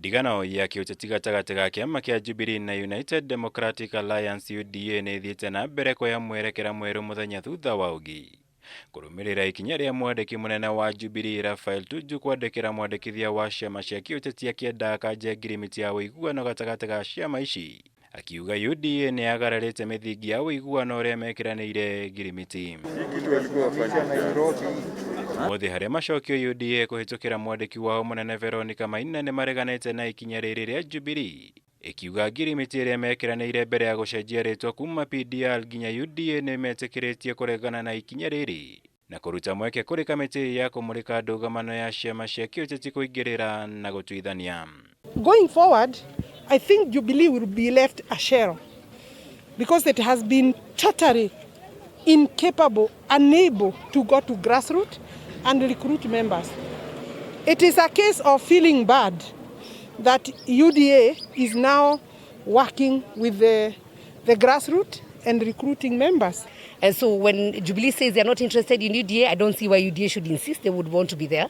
Ndigano ya kĩũteti gatagatĩ ga kĩama kĩa Jubilee na United Democratic Alliance UDA nĩ ĩthiĩte na mbere kuoya mwerekera mwerũ mũthenya thutha wa ũngĩ kũrũmĩrĩra ikinya rĩa mwandĩki mũnene wa Jubilee Raphael Tuju kwandĩkĩra mwandĩkithia wa ciama cia kĩũteti akĩenda akanje ngirimiti ya ũiguano gatagatĩ ga ciama ici, akiuga UDA nĩ yagararĩte mĩthingi ya ũiguano ũrĩa mekĩranĩire ngirimiti. Ũmũthĩ harĩa macokio UDA kũhĩtũkĩra mwandĩki wao mũnene Veronica Maina nĩ mareganĩte na ikinya rĩrĩ rĩa Jubilee, ĩkiuga ngirimiti ĩrĩa mekĩranĩire mbere ya gũcenjia rĩtwa kuma PDR nginya UDA nĩ metĩkĩrĩtie kũregana na ikinya rĩrĩ na kũruta mweke kũrĩ kamĩtĩ ya kũmũrĩka ndũgamano ya ciama cia kĩũteti kũingĩrĩra na gũtuithania. Going forward, I think Jubilee will be left a shell because it has been totally incapable, unable to go to grassroots and recruit members. It is a case of feeling bad that UDA is now working with the grassroots and recruiting members. And so when Jubilee says they're not interested in UDA, I don't see why UDA should insist they would want to be there.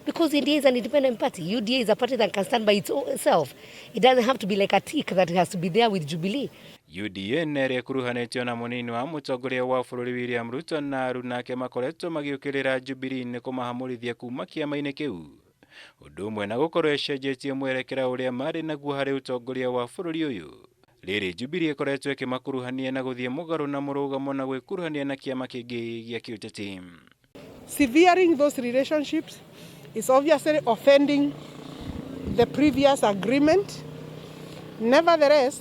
Because UDA is an independent party. UDA is a party that can stand by itself. It doesn't have to be like a tick that has to be there with Jubilee. UDA nĩ ĩrĩa ĩkuruhanĩtio na mũnini wa mũtongoria wa bũrũri William Ruto na aruna ake makoretwo magĩũkĩrĩra Jubilee nĩ kũmahamũrithia kuma kĩama-inĩ kĩu, ũndũ ũmwe na gũkorwo ĩcenjetie mwerekera ũrĩa marĩ naguo harĩ ũtongoria wa bũrũri ũyũ. Rĩrĩ Jubilee ĩkoretwo ĩkĩmakuruhania na gũthiĩ mũgarũ na mũrũgamo na gwĩkuruhania na kĩama kĩngĩ gĩa kĩũteti. Severing those relationships is obviously offending the previous agreement. Nevertheless,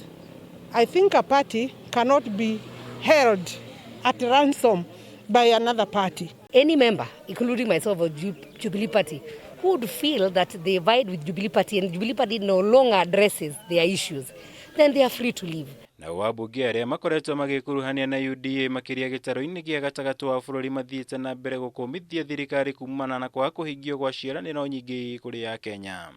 I think a party cannot be held at ransom by another party. Any member, including myself of Jubilee Party, who would feel that they vied with Jubilee Party and Jubilee Party no longer addresses their issues, then they are free to leave. Nao ambunge arĩa makoretwo magĩkuruhania na UDA makĩria gĩtarũ-inĩ gĩa gatagatĩ wa bũrũri mathiĩte na mbere gũkũmithia thirikari kumana na kwaga kũhingio gwa ciĩranĩro nyingĩ kũrĩ Akenya.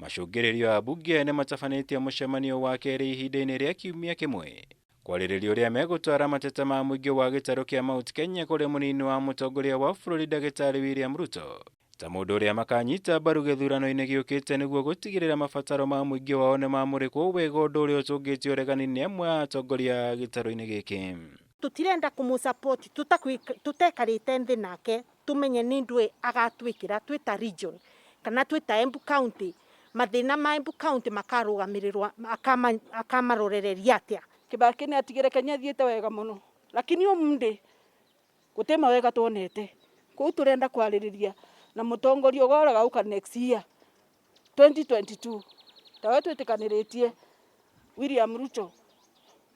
Macũngĩrĩrio ambunge aya nĩmatabanĩtie mũcemanio wa kerĩ ihinda-inĩ rĩa kiumia kĩmwe kwarĩrĩria ũrĩa megũtwara mateta ma mũingĩ wa gĩtarũ kĩa Mount Kenya kũrĩ mũnini wa mũtongoria wa bũrũri ndagĩtarĩ William Ruto ta mũndũ ũrĩa makanyita mbaru gĩthurano-inĩ gĩũkĩte nĩguo gũtigĩrĩra mabataro ma mũingĩ wao nĩ mamũrĩkwo wega, ũndũ ũrĩa ũtũngĩtie ũregani nĩ amwe a atongoria gĩtarũ-inĩ gĩkĩ. Tutirenda kumusupport tutekarite nthi nake tumenye ni ndui agatwikira twita region kana twita Embu County, mathina ma Embu County makarugamirĩrwo akamarorereria atia. Kibaki nĩ atigire Kenya thiĩte wega mũno, lakini ũmũthĩ gũtĩ mawega tuonete kũu. Tũrenda kwarĩrĩria na mũtongoria ũrĩa ũgauka next year 2022, tawe twĩtĩkanĩrĩtie William Ruto,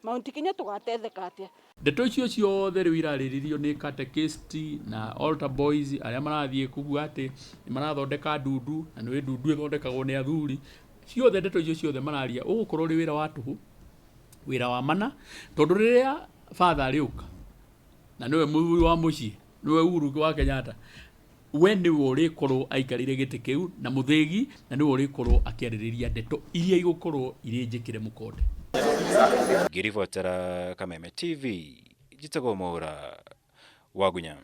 Mount Kenya tũgatetheka atĩa? Ndeto icio ciothe rĩu irarĩrĩrio nĩ catechist na altar boys arĩa marathiĩ kuga atĩ nĩ marathondeka ndundu, na nĩ ndundu ĩthondekagwo nĩ athuri. Ciothe ndeto icio ciothe mararia ũgũkorwo ũrĩ wĩra wa tũhũ, wĩra wa mana, tondũ rĩrĩa father arĩũka na nĩwe mũthuri wa mũciĩ, nĩwe Uhuru wa Kenyatta, we nĩwe ũrĩkorwo aikarĩire gĩtĩ kĩu na mũthĩgi, na nĩwe ũrĩkorwo akĩarĩrĩria ndeto iria igũkorwo irĩ njĩkĩre mũkonde. Ngĩribotera Kameme TV, njĩtagwo Mwaura Wagunya.